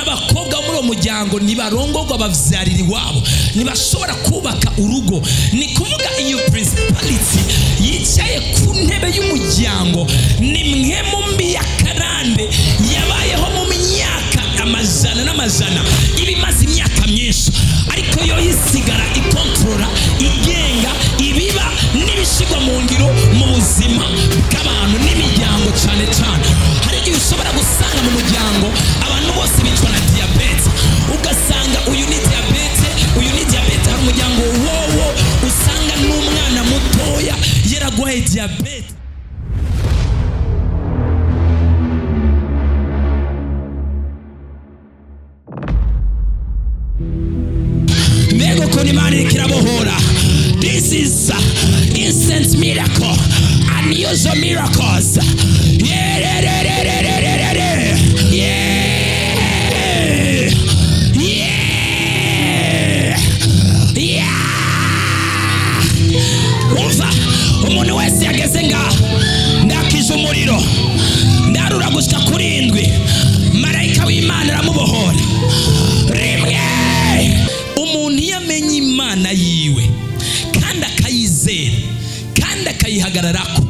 Abakobwa muri uwo muryango ntibarongorwa, bavyarira iwabo, ntibashobora kubaka urugo. Ni kuvuga iyo principality yicaye ku ntebe y'umuryango ni mwe mu mbi ya karande yabayeho mu myaka amajana n'amajana, iba imaze imyaka myinshi, ariko yo yisigara ikontorora, igenga ibiba n'ibishigwa mu ngiro mu buzima bw'abantu n'imiryango. Cyane cyane hari igihe ushobora gusanga mu muryango abantu bose bicwa na diyabete, ugasanga uyu ni diyabete, uyu ni diyabete. Hari umuryango wowo usanga n'umwana mutoya yaragwaye diyabete. Mbega ukuntu Imana iriko irabohora! This is instant miracle, unusual miracles. Yeah, yeah, yeah, yeah, yeah, yeah, yeah, yeah. Yeah. Yeah. Umva, umuntu wese yageze ngaha, ndakije umuriro, ndarura gushika kuri indwi, marayika w'Imana aramubohora. Rimwe. Umuntu iyo amenye Imana yiwe kandi akayizera kandi akayihagararako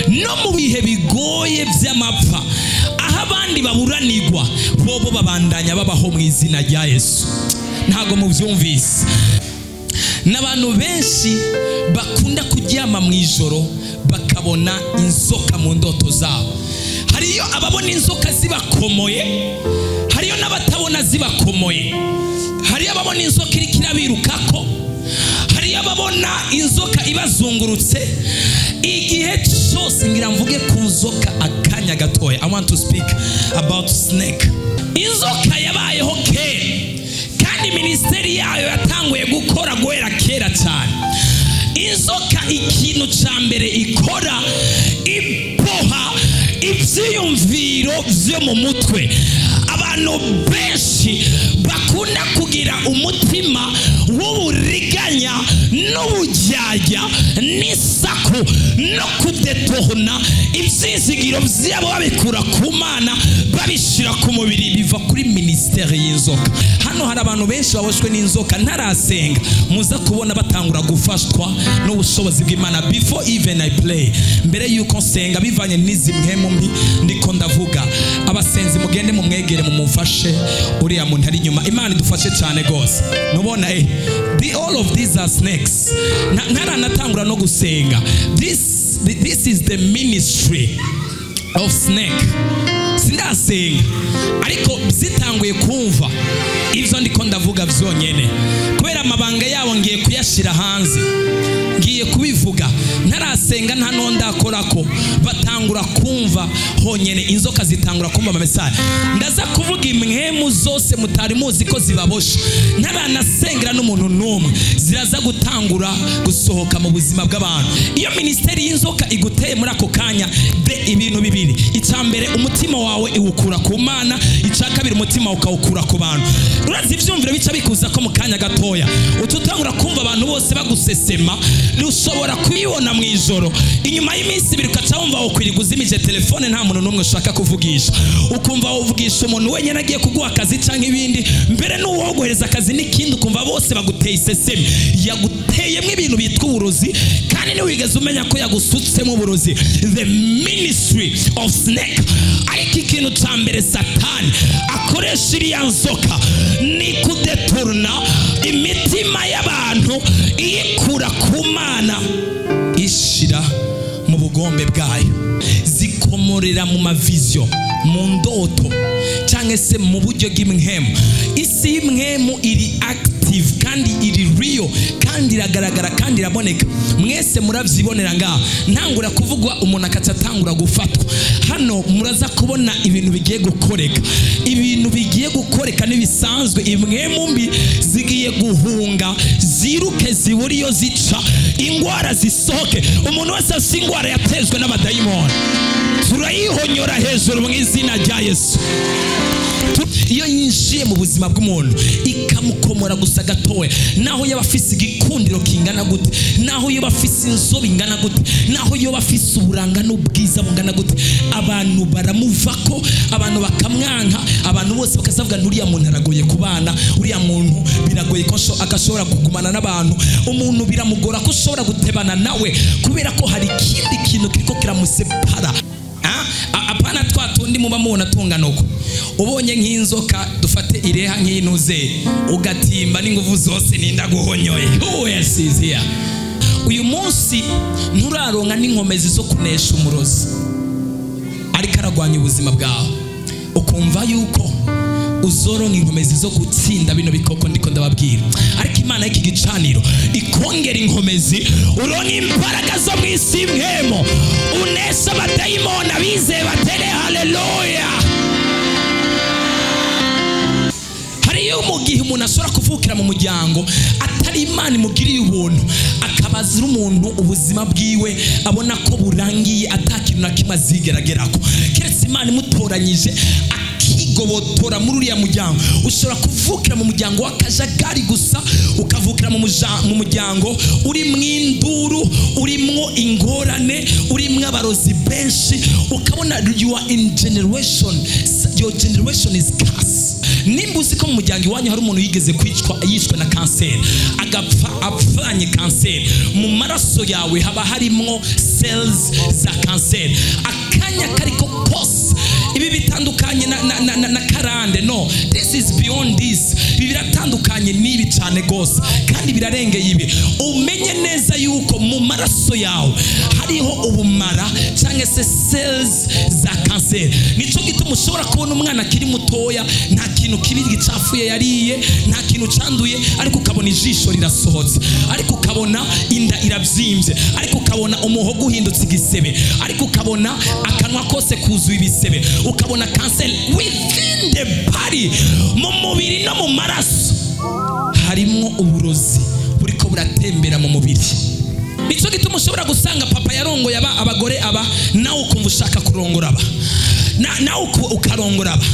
no mu bihe bigoye by'amapfa, aho abandi baburanirwa, bobo babandanya babaho mu izina rya Yesu. Ntago mubyumvise. N'abantu benshi bakunda kuryama mu ijoro bakabona inzoka mu ndoto zabo. Hariyo ababona inzoka zibakomoye, hariyo n'abatabona zibakomoye. Hariyo ababona inzoka iriko irabirukako, hariyo ababona inzoka ibazungurutse. Igihe cyose ngira mvuge ku nzoka akanya gatoya. I want to speak about snake. Inzoka yabayeho kera, kandi minisiteri yayo yatanguye gukora guhera kera cyane. Inzoka ikintu ca mbere ikora, iboha ivyiyumviro vyo mu mutwe. Abantu benshi bakunda kugira umutima w'uburiganya n'uburyarya n'isaku no kudetohona ivyizigiro vyabo babikura ku Mana babishira ku mubiri, biva kuri minisiteri y'inzoka. Hano hari abantu benshi baboshwe n'inzoka, ntarasenga muza kubona batangura gufashwa n'ubushobozi bw'Imana. Before even I play, mbere yuko nsenga, bivanye n'izi mpemu mbi ndiko ndavuga, abasenzi mugende mumwegere mumufashe uriya muntu ari inyuma. Imana idufashe cyane gose. Nubona all of these are snakes. Ntaranatangura no gusenga. This is the ministry of snake. Sindasenga ariko zitanguye kumva ivyo ndiko ndavuga vyonyene, kubera amabanga yabo ngiye kuyashira hanze, ngiye kubivuga. Ntarasenga nta nondakorako, batangura kumva honyene, inzoka zitangura kumva ama message. Ndaza kuvuga imwemu zose mutari muzi ko zibabosha, ntaranasengera n'umuntu n'umwe, ziraza gutangura gusohoka mu buzima bw'abantu. Iyo minisiteri y'inzoka iguteye muri ako kanya, de ibintu bibiri: icya mbere umutima wawe iwukura ku Mana, icya kabiri umutima ukawukura ku bantu. Urazi ivyumviro bica bikuza ko mu kanya gatoya ututangura kumva abantu bose bagusesema. Ushobora kuyibona mu ijoro, inyuma y'iminsi ibiri ukaca wumva wokwiriga uzimije telefone, nta muntu n'umwe ushaka kuvugisha, ukumva wovugisha umuntu wenyine agiye kuguha akazi canke ibindi, mbere n'uwo guhereza akazi n'ikindi, ukumva bose baguteye iseseme. Yaguteyemo ibintu bitwa uburozi, kandi ntiwigeze umenya ko yagusutsemo uburozi. The ministry of snake. Ariko ikintu ca mbere Satani akoresha iriya nzoka ni kudeturna imitima y'abantu, iyikura ku Mana ishira mu bugombe bwayo. Zikomorera mu maviziyo, mu ndoto, cyangwa se mu buryo bw'imwemu. Isi y'imwemu iri active kandi iri real kandi iragaragara kandi iraboneka. Mwese muravyibonera ngaha. Ntangura kuvugwa umuntu akaca atangura gufatwa. Hano muraza kubona ibintu bigiye gukoreka, ibintu bigiye gukoreka n'ibisanzwe. Imwemu mbi zigiye guhunga, ziruke zibura iyo zica, ingwara zisohoke. Umuntu wese afite ingwara yatezwe n'abadayimoni turayihonyora hejuru mu izina rya Yesu. Iyo yinjiye mu buzima bw'umuntu ikamukomora gusa gatowe, naho yaba afise igikundiro kingana gute, naho yaba afise inzobe ingana gute, naho yaba afise uburanga n'ubwiza bungana gute, abantu baramuvako, abantu bakamwanka, abantu bose bakazavuga uriya muntu aragoye kubana, uriya muntu biragoye ko akashobora kugumana n'abantu, umuntu biramugora ko ushobora gutebana nawe kubera ko hari ikindi kintu kiriko kiramusepara. Apana twa tundi muba mubona tungana uko, ubonye nk'inzoka dufate ireha nk'inuze ugatimba n'inguvu zose ninda guhonyoye. Who else is here? Uyu munsi nturaronka n'inkomezi zo kunesha umurozi ariko aragwanya ubuzima bwawe, ukumva yuko uzoronka inkomezi zo gutsinda bino bikoko ndiko ndababwira. Ariko Imana y'iki gicaniro ikongera inkomezi, uronka imbaraga zo mw'isi mwemo, unesha abadayimoni abizeye batere haleluya. Hariyo mu gihe umuntu ashobora kuvukira mu muryango atari Imana imugiriye ubuntu, akabazira umuntu ubuzima bwiwe abona ko burangiye atakintu na kimwe azigeragerako, keretse Imana imutoranyije akigobotora muri uriya muryango. Ushobora kuvukira mu muryango w'akajagari gusa, ukavukira mu muryango urimwo induru, urimwo ingorane, urimwo abarozi benshi, ukabona you are in generation, your generation is cursed. Nimba uzi ko mu muryango iwanyu hari umuntu yigeze kwicwa yishwe na kanseri, agapfa apfanye kanseri, mu maraso yawe haba harimwo cells za kanseri akanya kariko kose. Ibi bitandukanye na karande, no, this is beyond this. Ibi biratandukanye n'ibi cyane gose kandi birarengeye ibi. Umenye neza yuko mu maraso yawe hariho ubumara cyangwa se cells za kanseri. Nico gituma ushobora kubona umwana akiri mutoya nta kintu kibi gicafuye yariye, nta kintu canduye, ariko ukabona ijisho rirasohotse, ariko ukabona inda irabyimbye, ariko ukabona umuhogo uhindutse igisebe, ariko ukabona akanwa kose kuzuye ibisebe, ukabona kanseri within the body, mu mubiri no mu maraso harimo uburozi buriko buratembera mu mubiri. Nico gituma ushobora gusanga papa yarongoye aba abagore aba, nawe ukumva ushaka kurongora aba, nawe ukarongora aba,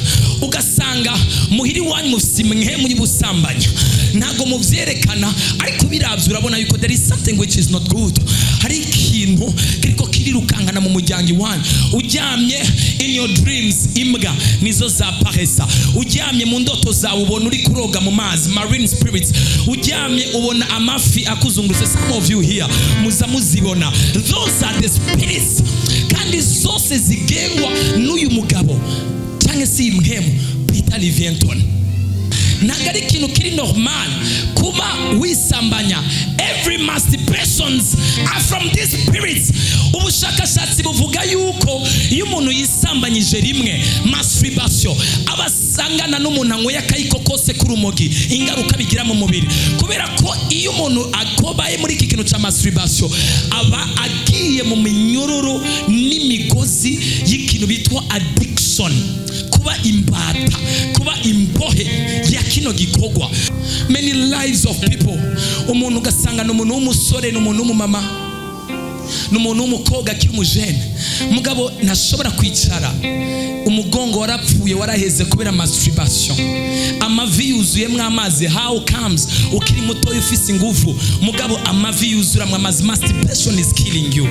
ugasanga muhiri wanyu mufise mwe muri busambanya, ntago muvyerekana, ariko biravye urabona yuko there is something which is not good. Hari ikintu kiriko kirirukankana mu muryango iwanyu. Uryamye in your dreams imbwa nizo za paresa, uryamye mu ndoto zawe ubona uri kuroga mu mazi, marine spirits, uryamye ubona amafi akuzungurutse. Some of you here muza muzibona, those are the spirits, kandi zose zigengwa n'uyu mugabo cyangwa se imhemu Peter Leviathan. Ntabwo ari ikintu kiri normal kuba wisambanya. Every masturbations are from these spirits. Ubushakashatsi buvuga yuko iyo umuntu yisambanyije rimwe masturbation aba asangana n'umuntu anyweye akayiko kose k'urumogi, ingaruka bigira mu mubiri. Kubera ko iyo umuntu akobaye muri iki kintu cya masturbation aba agiye mu minyururu n'imigozi y'ikintu bitwa addiction, kuba imbata, kuba imbohe ya kino gikorwa. Many lives of people, umuntu ugasanga n'umuntu w'umusore, n'umuntu w'umumama, n'umuntu w'umukobwa akiri umujene, mugabo ntashobora kwicara, umugongo warapfuye waraheze kubera masturbation, amavi yuzuyemwo amazi. How comes ukiri muto ufise ingufu, mugabo amavi yuzuramwo amazi? Masturbation is killing you,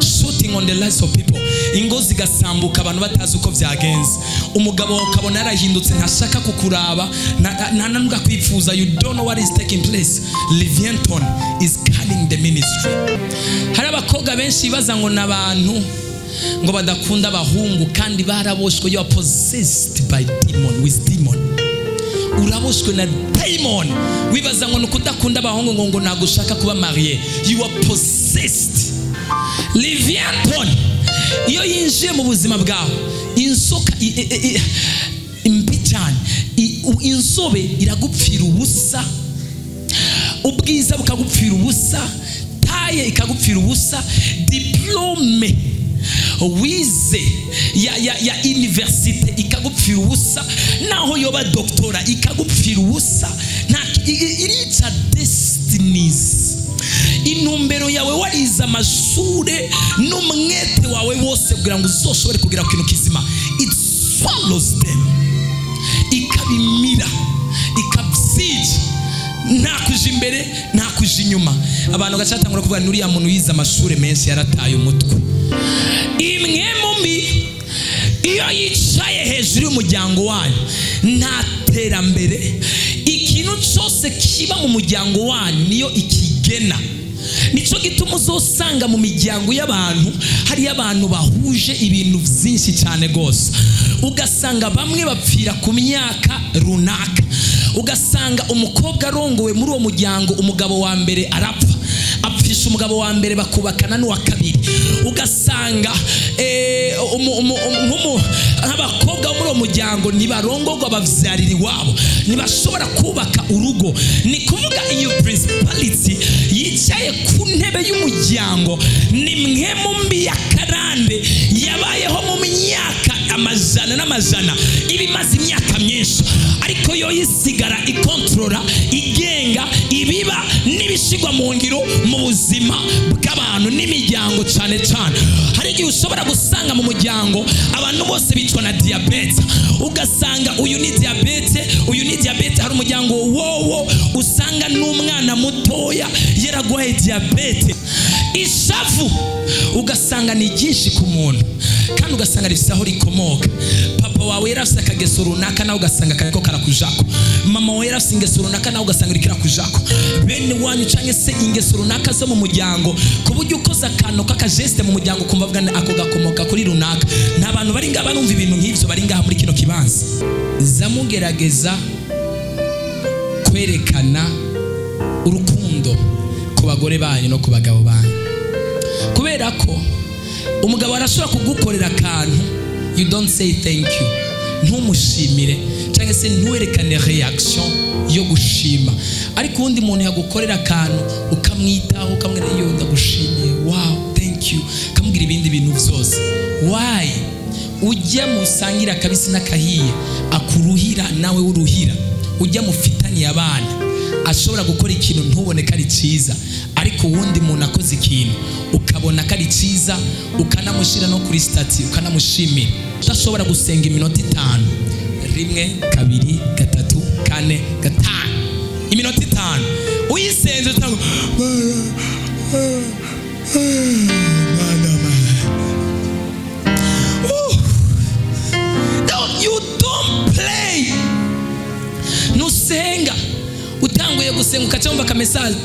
shooting on the lives of people. Ingo zigasambuka abantu batazi uko byagenze, umugabo ukabona yarahindutse ntashaka kukuraba, nta nubwo akwifuza. You don't know what is taking place. Leviathan is calling the ministry. Hari abakobwa benshi baza ngo n'abantu ngo badakunda abahungu, kandi baraboshwe. You are possessed by demon, with demon. Uraboshwe na demon. Wibaza ngo nukudakunda abahungu ngo nagushaka kuba marié. You are possessed. Leviathan iyo yinjiye mu buzima bwawe, inzoka mbi cyane, inzobe iragupfira ubusa, ubwiza bukagupfira ubusa, taye ikagupfira ubusa, diplome wize ya universite ikagupfira ubusa, naho yoba doctora ikagupfira ubusa. Irica destinies, intumbero yawe warize amashure n'umwete wawe wose kugira ngo uzoshobore kugira ku kintu kizima. It swallows them. ikabimira, ikabyica, nta kuja imbere nta kuja inyuma. Abantu gacatangura kuvuga nuriya muntu yize amashuri menshi yarataye umutwe. Imwe mumbi iyo yicaye hejuru y'umuryango wanyu nta terambere. Ikintu cyose kiba mu muryango wanyu niyo ikigena. Nico gituma uzosanga mu miryango y'abantu hari abantu bahuje ibintu byinshi cyane gose, ugasanga bamwe bapfira ku myaka runaka, ugasanga umukobwa arongowe muri uwo muryango umugabo wa mbere arapfa, apfisha umugabo wa mbere bakubakana n'uwa kabiri, ugasanga nk'abakobwa muri uwo muryango ntibarongorwa bavyarira iwabo, ntibashobora kubaka urugo. Ni kuvuga iyo principality yicaye ku ntebe y'umuryango ni mwe mumbi ya karande yabayeho mu myaka amajana n'amajana, ibimaze imyaka myinshi, ariko yo yisigara ikontorora, igenga ibiba n'ibishigwa mu ngiro mu buzima bw'abantu n'imiryango. Cyane cyane hari igihe ushobora gusanga mu muryango abantu bose bicwa na diabete, ugasanga uyu ni diabete, uyu ni diabete. Hari umuryango wowo usanga n'umwana mutoya yaragwaye diabete. Ishavu ugasanga ni byinshi ku muntu, kandi ugasanga rifite aho rikomoka. Papa wawe yarafise akageso runaka, nawe ugasanga kariko karakujako. Mama wawe yarafise ingeso runaka, nawe ugasanga iriko irakujako. Bene wanyu canke se ingeso runaka zo mu muryango, ku buryo ukoze akantu k'akageste mu muryango ukumva avuga ako gakomoka kuri runaka. Nta bantu bari ngaha barumva ibintu nk'ivyo bari ngaha muri kino kibanza. Zamugerageza kwerekana urukundo ku bagore banyu no ku bagabo banyu, kubera ko umugabo arashobora kugukorera akantu, you don't say thank you, ntumushimire cyangwa se ntuwerekane reaction yo gushima. Ariko undi muntu yagukorera akantu ukamwitaho, ukamwira iyo ndagushimiye, wow thank you, ukamubwira ibindi bintu byose. Why? Ujya musangira akabisi n'akahiye akuruhira nawe uruhira. Ujya mufitaniye abana ashobora gukora ikintu ntubone ko ari cyiza, ariko uwundi muntu akoze ikintu ukabona ko ari cyiza, ukanamushyira no kuri stati ukanamushimira. Udashobora gusenga iminota 5, 1 2 3 4 5, iminota 5 uyisenze utanga you don't play. Nusenga utanguye gusenga ukacyumva ka message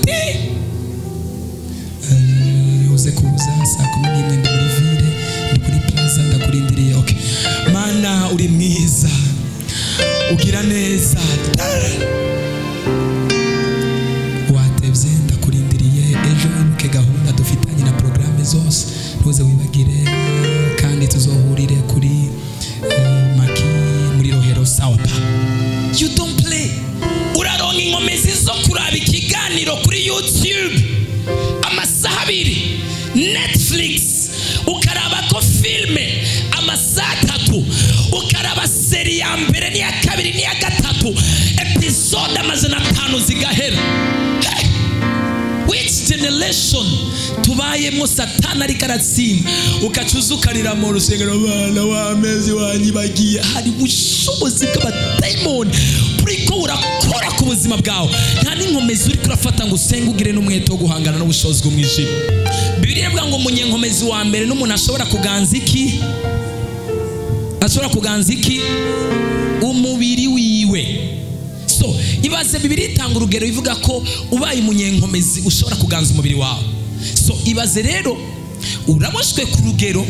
uze kuza saa 11 ndi muri ville, ndi kuri plaza ndakurindiriye. Okay, mana uri mwiza ugira neza, watevye ndakurindiriye, ejo wibuke gahunda dufitanye na programme zose ntuze wibagire, kandi tuzohurire kuri maki muri Rohero sawa pa. You don't play. Uraronka inkomezi zo kuraba ikiganiro kuri YouTube amasaha 2, Netflix ukaraba ko filme amasaha 3, ukaraba seri ya mbere n'iya kabiri n'iya gatatu, episode 500 zigahera. Hey! Which generation tubayemo Satani ariko aratsinda, ukacuza ukarira mu rusengero, bana w'amezi wanyibagiye. Hari ubushobozi bw'abadayimoni buriko burakora ku buzima bwawe, nta n'inkomezi uriko urafata ngo usenge ugire n'umwete wo guhangana n'ubushobozi bw'umwijima. Bibiliya ivuga ngo umunyenkomezi wa mbere n'umuntu ashobora kuganza iki? Ashobora kuganza iki? Umubiri wiwe. So ibaze, Bibiliya itanga urugero ivuga ko ubaye umunyenkomezi ushobora kuganza umubiri wawe. So ibaze rero uraboshwe ku rugero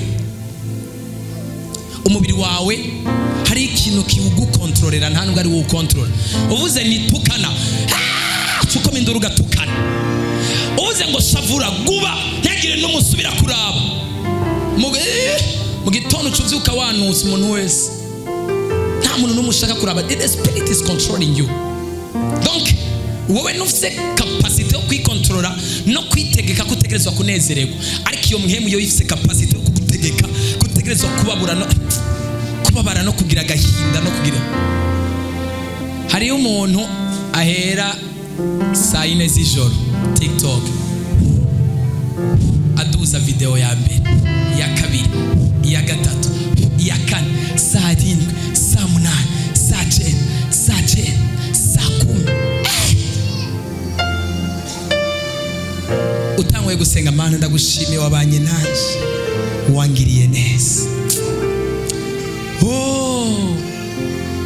umubiri wawe hari ikintu kiwugukontororera, nta nubwo ari wowe ukontorora. Uvuze ni tukana, ukoma induru ugatukana. Uvuze ngo shavura guba, ntagire n'umusubira kuraba. Mu gitondo ucuvyuka wanutse umuntu wese, nta muntu n'umwe ushaka kuraba. The spirit is controlling you. Donc wowe ntufise capacity yo kwikontorora no kwitegeka ko utegerezwa kunezererwa, ariko iyo mpemu yo ifise capacity yo kugutegeka ko utegerezwa kubabura no kubabara no kugira agahinda no kugira. Hariyo umuntu ahera saa 4 z'ijoro TikTok aduza video ya mbere, iya kabiri, iya gatatu, iya kane, saa 7, saa 8, saa 9, Utanguye gusenga, Mana ndagushimiye wabanye nanje, wangiriye neza.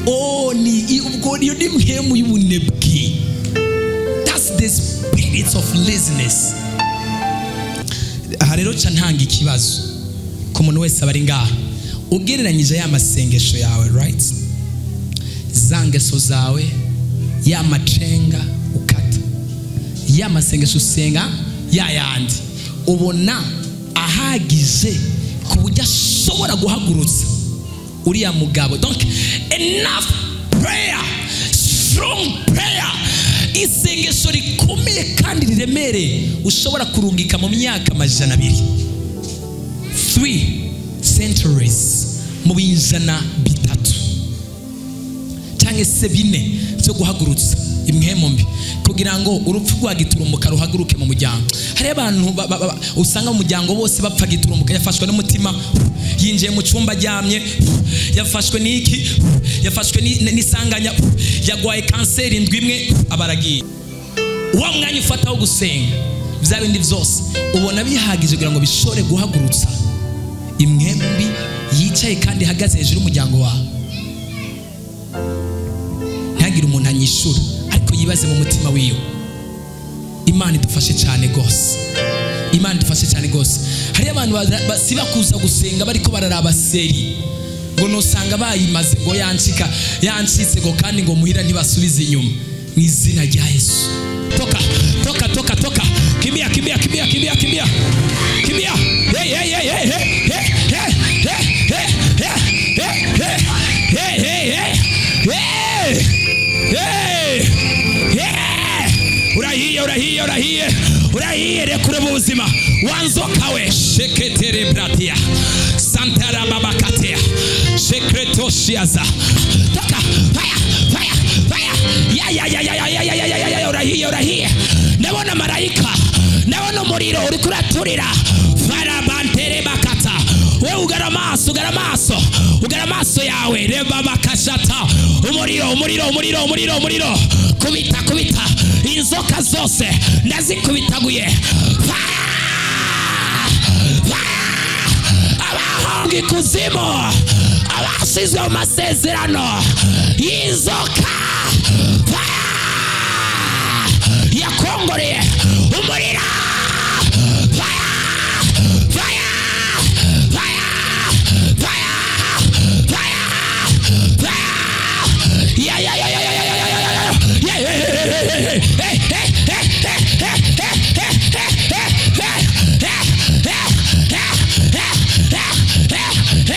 Oh, ni ubwo iyo ni mpemu y'ubunebwe. That's the spirit of laziness. Aha rero ca ntanga ikibazo ku muntu wese abari ngaha, ugereranyije ya masengesho yawe, right, za ngeso zawe, ya macenga ukata, ya masengesho usenga ya yandi, ubona ahagije ku buryo ashobora guhagurutsa uriya mugabo? Donc enough prayer, strong prayer, isengesho rikomeye kandi riremereye ushobora kurungika mu myaka 200, 3 centuries, mu binjana 3 cyangwa se 4 byo guhagurutsa imwemo mbi kugira ngo urupfu rwa giturumbuka ruhaguruke mu muryango. Hari abantu usanga mu muryango bose bapfa giturumbuka, yafashwe n'umutima, yinjiye mu cyumba aryamye, yafashwe n'iki, yafashwe n'isanganya, yagwaye kanseri indwi imwe, abaragiye. Uwo mwanya ufata wo gusenga bya bindi byose ubona bihagije kugira ngo bishore guhagurutsa imwembi yicaye kandi ihagaze hejuru y'umuryango wawe? Ntihagire umuntu anyishura, ariko yibaze mu mutima wiwe. Imana idufashe cyane gose, Imana idufashe cyane gose. Hari abantu basiba kuza gusenga bariko bararaba série, ngo nosanga bayimaze, ngo yancika yancitse, ngo kandi ngo muhira ntibasubize inyuma. Mu izina rya Yesu, toka toka toka toka, kimbia kimbia kimbia kimbia kimbia kimbia. Hey hey hey hey hey hey hey hey hey hey hey hey hey hey hey hey. Urahiye, urahiye, urahiye, urahiye, rekure mu buzima wanzoka we. Sheketere bratia santara babakatea shekretoshiaza. Toka, fire fire fire, ya ya ya ya ya ya ya ya ya ya. Urahiye, urahiye. Ndabona marayika, ndabona umuriro uri kuraturira farabantere bakata. We ugara amaso, ugara amaso, ugara amaso yawe, reba bakashata umuriro, umuriro, umuriro, umuriro, umuriro. Kubita, kubita inzoka zose ndazikubitaguye. Abahonga ikuzimu, abasizwe mu masezerano y'inzoka yakongoreye umuriro. Fire fire fire fire fire fire. Ya ya ya ya ya ya ya ya ya ya. Hey hey hey hey hey hey hey hey hey hey hey hey.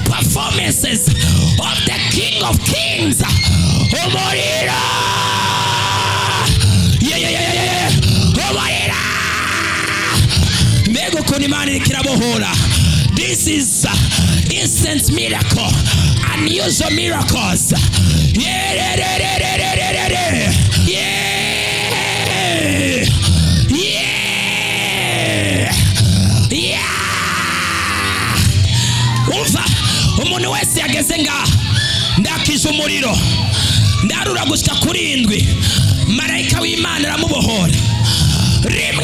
Performances of the King of Kings. Umuriro. Yeah yeah yeah yeah yeah. Umuriro. Mbega ukuntu Imana iriko irabohora. This is instant miracle, unusual miracles. Yeah yeah yeah yeah yeah yeah yeah. Yeah. Yeah. Yeah. Umva, umuntu wese yageze ngaha, ndakije umuriro, ndarura gushika kuri 7, marayika w'Imana aramubohora. 1,